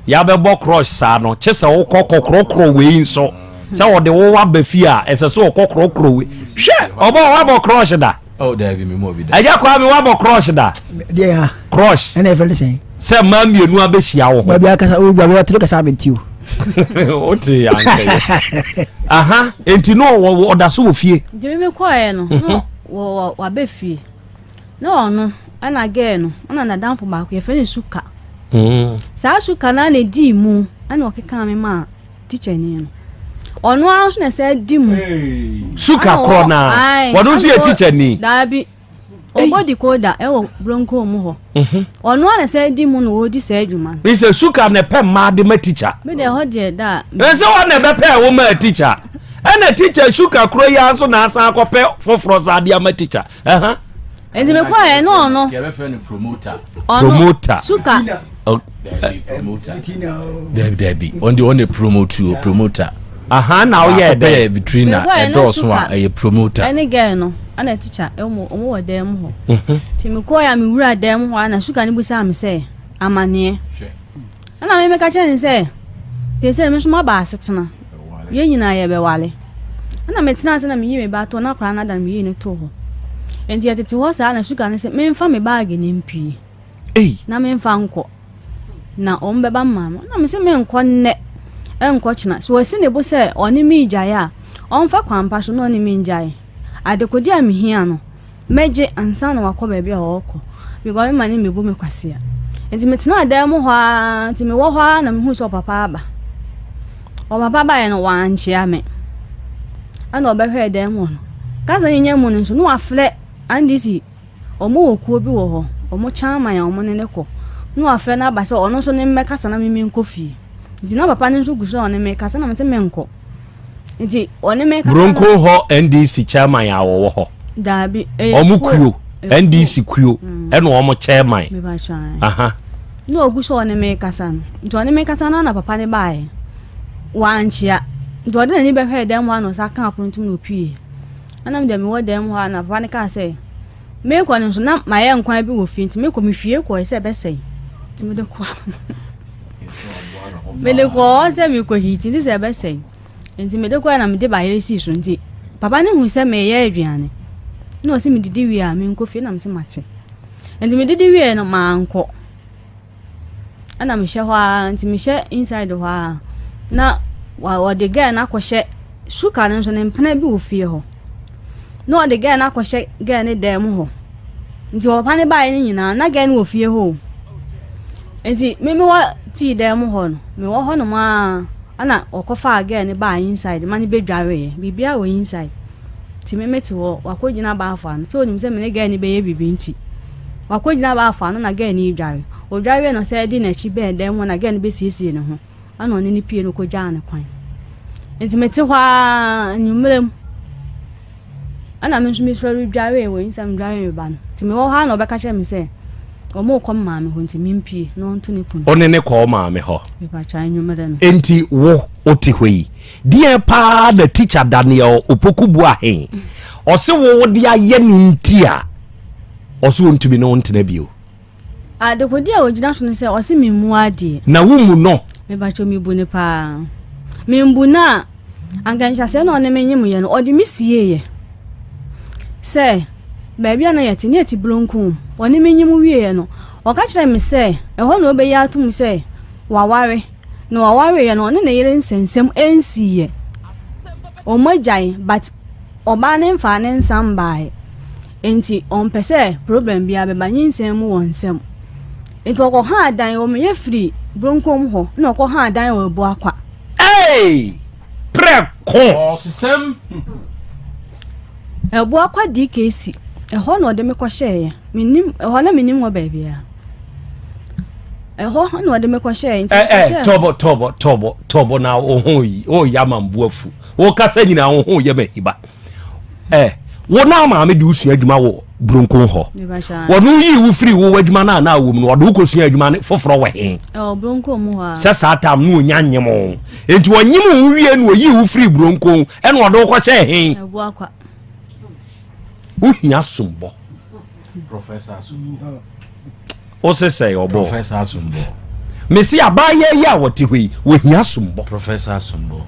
[SPEAKER 2] Yɛabɛbɔ krɔɔkye saa no kye sɛ wokɔ kɔkorɔkorɔ wei nso sɛ wɔde wo aba fie a ɛsɛ sɛ ɔkɔ korɔkorɔ wei. Hwɛ ɔbɔ wabɔ krɔɔkye da.
[SPEAKER 5] Oh, dabi mi mu obi da.
[SPEAKER 2] Ɛgya Kwame wabɔ crush da.
[SPEAKER 6] Deɛ ya.
[SPEAKER 2] Crush.
[SPEAKER 6] Ɛna ɛfɛ ne sɛn.
[SPEAKER 2] Sɛ mmaa mmienu abɛhyia wo ho.
[SPEAKER 6] Baabi akasa o baabi ɔtene kasa abɛnti o.
[SPEAKER 2] Wote anka yɛ. Aha, enti no ɔda so wɔ fie.
[SPEAKER 4] Nti mi kɔɛ no, no wɔ wabɛ fie. Na ɔno ɛna gɛɛ no, ɛna n'adamfo baako yɛfrɛ no Suka.
[SPEAKER 2] Mm.
[SPEAKER 4] Saa Suka no na edii mu ɛna ɔkeka me maa tikyani no. Ɔno ara nso na ɛsɛ di mu.
[SPEAKER 2] Suka korɔ naa. Wɔn nso yɛ tikyani.
[SPEAKER 4] Daabi. Ɔbɔ decoder ɛwɔ Bronco mu hɔ.
[SPEAKER 2] Mhm.
[SPEAKER 4] Ɔno ara na ɛsɛ di mu na ɔredi saa adwuma no.
[SPEAKER 2] Sɛ suka na ɛpɛ mmaa de ma tikya.
[SPEAKER 4] Mi deɛ ɛhɔ deɛ da.
[SPEAKER 2] Ɛsɛ wɔn na ɛbɛpɛ ɛwo maa tikya. Ɛna tikya suka korɔ yi ara nso na asan akɔpɛ foforɔ saa de ama tikya. Ɛha.
[SPEAKER 4] Nti me kɔɛ ɛne ɔno.
[SPEAKER 2] Promoter.
[SPEAKER 4] Suka.
[SPEAKER 5] Dabi dabi ɔno deɛ ɔno promote o promoter.
[SPEAKER 2] Aha na ɔyɛ dɛ.
[SPEAKER 5] Yɛ vitrina ɛdɔɔso a ɛyɛ promoter.
[SPEAKER 4] Ɛne girl no ɛna teacher ɛwɔ ɔmo wɔ dan mu hɔ. Mhm. Nti me kɔɛ a me wura dan mu hɔ a na suka no busaa me sɛ amaneɛ. Ɛna me meka kyerɛ no sɛ, seesei me nso maba asetena, yɛn nyinaa yɛbɛwale. Ɛna metenaa ase na meyii me ba too na akwadaa no ada no meyii no too hɔ. Enti yɛtete hɔ saa na suka no sɛ memfa me baage no mpue na memfa nkɔ na wɔn bɛba mmaa me. Ɛna mese menkɔ nnɛ ɛnkɔ kyena. So wasi ne bo sɛ ɔne me regyae a, ɔmfa kwan pa so na ɔne me ngyae. Adekode a mehia no, Mɛgye ansa na wakɔ baabi a ɔrekɔ because me ma ne mmebu me kwasea. Nti metenaa dan mu hɔ ara nti mewɔ hɔ ara na mehuu sɛ ɔpapa aba. Ɔpapa baeɛ no wankyea me. Ɛna ɔbɛhwɛɛ dan mu hɔ no. Kasa nyanya mu no nso na wafrɛ NDC wɔn wɔ kuo bi wɔ hɔ wɔn chairman a wɔn ne no kɔ. Na wafrɛ no aba sɛ ɔno nso ne mmɛkasa na me menkɔ fie. Nti na papa no nso gu so a ɔne me kasa na mese menkɔ. Nti ɔne me kasa.
[SPEAKER 2] Bronco hɔ NDC chairman a wɔwɔ hɔ.
[SPEAKER 4] Daabi.
[SPEAKER 2] Wɔn kuo NDC kuo mm. ɛna wɔn chairman.
[SPEAKER 4] Aha. Na ogu so ɔne me kasa no. Nti ɔne me kasa no na papa ne baeɛ. Wankyea. Nti ɔde n'ani bɛhwɛɛ dɛm hɔ a na ɔsa ka apono tom na opue. Ɛna me deɛ mewɔ dɛm hɔ a na papa no kaa sɛ Merekɔ no nso, na mayɛ nkwan bi wɔ fie nti mekɔ mehwie kɔe sɛ ɛbɛsɛe. Nti mede kɔ mede kɔɔ hɔ sɛ mekɔ heat nti sɛ ɛbɛsɛe. Nti mede kɔe na mede bayerɛ sii so nti papa no hu sɛ meyɛ aduane. Na ɔse medidi wie a menkɔ fie na mese mate. Nti medidi wie no mankɔ. Ɛna mehyɛ hɔ ara nti mehyɛ inside hɔ ara na wɔde girl no akɔhyɛ suka no nso ne mpena bi wɔ fie hɔ na ɔde girl no akɔhyɛ girl no dan mu hɔ nti ɔpapa no baeɛ no nyinaa na girl no wɔ fie hɔ o nti me mewɔ tii dan mu hɔ no mewɔ hɔ nom ara ɛna ɔkɔfaa girl no baa inside ma no bɛdwareeɛ biribiara wɔ inside Nti me mete hɔ, wakɔgyina baafo ano, sɛ onim sɛ me ne gɛɛ no bɛyɛ biribi nti, wakɔgyina baafo ano na gɛɛ no redware. Ɔdware wie na ɔsan di n'akyi bɛn dan mu hɔ na gɛɛ no bɛsiesie ne ho, ɛna ɔne no pue na ɔkɔgyaa no kwan. Nti mete hɔ ara anwummerɛ mu, ɛna me nso mesɔre dwaree wɔ nsa medwaree me ba no. Nti mewɔ hɔ ara na ɔbɛka kyerɛ me sɛ wɔrekɔ me maame hɔ nti mempue na ɔnto ne pono.
[SPEAKER 2] Wo ne no kɔɔ wo maame hɔ?
[SPEAKER 4] Mepakyɛ anwummerɛ no.
[SPEAKER 2] Enti wo wote hɔ yi, Deɛn paa na teacher Daniel Opoku Boahen ɔse wo wode ayɛ no nti a ɔse ɔntumi ne wo ntena bio?
[SPEAKER 4] Adekodeɛ a ɔgyina so ne sɛ ɔse memmu adeɛ.
[SPEAKER 2] Na wo mmu no?
[SPEAKER 4] Mepakyɛw mebu no paa. Membu no a, anka nhyɛaseɛ na ɔne me nyemeeɛ no, ɔde me sieeɛ sɛ baabi a na yɛte, na yɛte Buronkum. Ɔne me nyem wieeɛ no, ɔka kyerɛɛ me sɛ ɛhɔ na ɔbɛyi atom sɛ waware. Na ɔwareeɛ no ɔne ne yere nsɛnsɛm nsiiɛ. Wɔn agyae but ɔbaa no mfaa ne nsa mbaeɛ. Nti ɔmpɛ sɛ problem biara bɛba nyinsɛn mu wɔ nsam. Nti ɔkɔhaa dan, wɔyɛ firi Bronkom hɔ na ɔkɔhaa dan wɔ Abuakwa.
[SPEAKER 2] Eii! Prɛko!
[SPEAKER 5] Ɔsesɛm.
[SPEAKER 4] Abuakwa DKC, ɛhɔ na ɔde me kɔhyɛeɛ. Mennim, ɛhɔ na mennim hɔ baabiara. Ɛhɔ na ɔde me kɔhyɛɛ nti
[SPEAKER 2] eh, eh, tɔbɔ tɔbɔ tɔbɔ tɔbɔ na wo ho yi o ya ma mbu afu wo kasa nyinaa wo ho yɛ ma hiba eh wo na maame de wosua adwuma wɔ buronkon hɔ wɔn yi wo firi wo adwuma no a na wɔ mu no wɔde wo kɔsua adwuma no foforɔ wɔ he sɛ saa tam no ɔnya nyem wo nti ɔnyem wo wie na ɔyi wo firi buronkon ɛna ɔde wo kɔhyɛ he wohia sombɔ wo se sɛ ɔbɔ
[SPEAKER 5] Professor Asombɔ.
[SPEAKER 2] Mese abaayewa yi a wɔte hɔ yi wɔhia sombɔ.
[SPEAKER 5] Professor Asombɔ.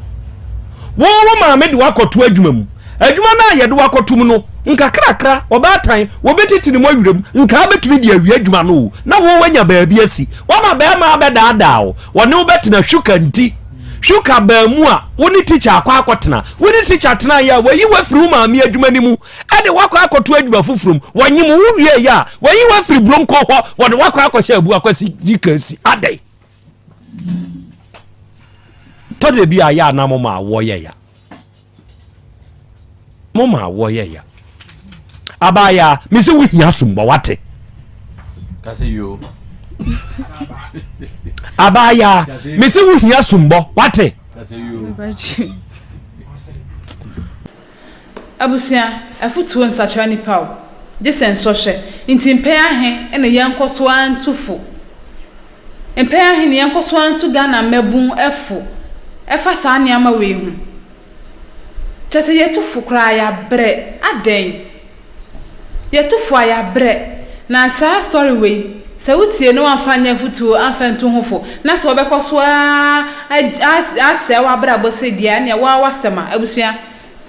[SPEAKER 2] Wo wo maame de wakɔto adwuma mu. Adwuma no a yɛde wakɔto mu no nkakrakra ɔbaatan wɔbɛtiti ne mu awerɛ mu nkaa bɛtumi de awie adwuma no o na wo wanya baabi asi. Wama bɛrima abɛdaadaa wo wɔne wo bɛtena hwuka nti. Hwuka baa mu a wo ne tikya akɔ akɔtena. Wo ne tikya tenaeɛ a wayi wo afiri wo maame adwuma no mu. de wo akɔ akɔto adwuma foforɔ mu, wɔnyem wo wieeɛ a, wɔyi wo afiri Bronco hɔ, wɔde wo akɔ akɔhyɛ Abu Akwasi GKC. Adɛn? Tɔ da bi a yɛ a na moma awoɔ yɛ ya. Moma awoɔ yɛ ya. Abaayaa, me sɛ wohia sombɔ wate. Abaayaa, me sɛ wohia sombɔ wate.
[SPEAKER 1] Abusua, afotuo nsakyera nipa o, gye sɛ nsɔhwɛ, nti mpɛn ahe na yɛnkɔ so ara ntu fo? Mpɛn ahe na yɛnkɔ so ara ntu Ghana mmabun fo ɛfa saa nneɛma wei ho? Kyerɛ sɛ yɛtu fo koraa yɛabrɛ, adɛn? Yɛtu fo a yɛabrɛ, na saa story wei sɛ wotie na woamfa anyɛ afotuo amfa antu ho fo na sɛ wɔbɛkɔ so ara asɛe w'abrabɔ sei deɛ a ɛneɛ wo ara w'asɛm a, abusua.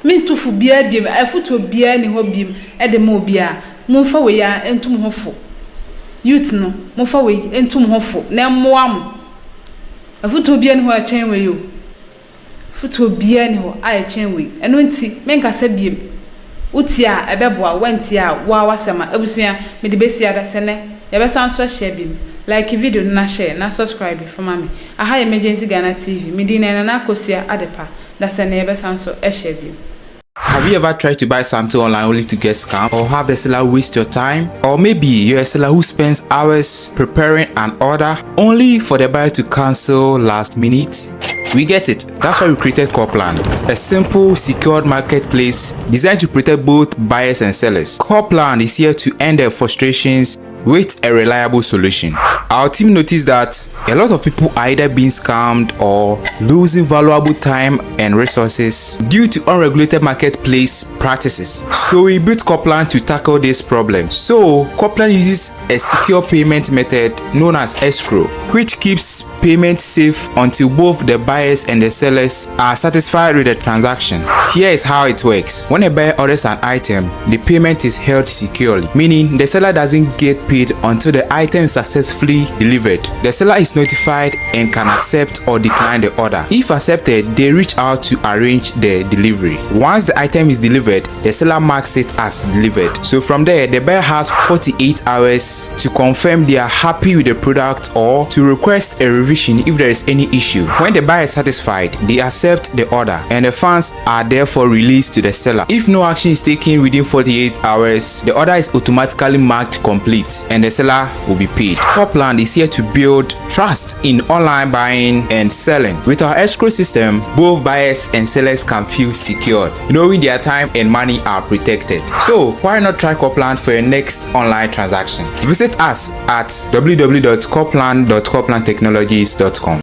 [SPEAKER 1] Mentu fo biara biom, afotuo biara nni hɔ biom de ma obiara. Momfa wei ara ntu mo ho fo. Youth no, momfa wei ntu mo ho fo na ɛmmoa mo. Afotuo biara nni hɔ a ɛkyɛn wei o. Afotuo biara nni hɔ a ɛkyɛn wei. Ɛno nti, menkasa biom. Wotie a, ɛbɛboa wo, woantie a, wo ara w'asɛm a. Abusua, mede bɛsi adasɛ nnɛ. Yɛbɛsan nso ahyia biom. Like video no na share na subscribe fa ma me. Aha yɛ Emergency Ghana TV. Me din ne Nana Akosua Adepa. Dasani yɛbɛsan so ahyia bio.
[SPEAKER 7] Have you ever tried to buy something online only to get scammed or have the seller waste your time? Or maybe you're a seller who spends hours preparing an order only for the buyer to cancel last minute? We get it. That's why we created Corplan, a simple, secured marketplace designed to protect both buyers and sellers. Corplan is here to end their frustrations with a reliable solution. Our team noticed that a lot of people are either being scammed or losing valuable time and resources due to unregulated marketplace practices. So we built Corplan to tackle this problem. So Corplan uses a secure payment method known as escrow, which keeps payment safe until both the buyers and the sellers are satisfied with the transaction. Here is how it works. When a buyer orders an item, the payment is held securely, meaning the seller doesn't get paid until the item is successfully delivered. The seller is notified and can accept or decline the order. If accepted, they reach out to arrange the delivery. Once the item is delivered, the seller marks it as delivered. So from there, the buyer has 48 hours to confirm they are happy with the product or to request a revision if there is any issue. When the buyer is satisfied, they accept the order and the funds are therefore released to the seller. If no action is taken within 48 hours, the order is automatically marked complete and the seller will be paid. Corplan is here to build trust in online buying and selling. With our escrow system, both buyers and sellers can feel secured, knowing their time and money are protected. So why not try Corplan for your next online transaction? Visit us at www.corplan.corplantechnologies.com.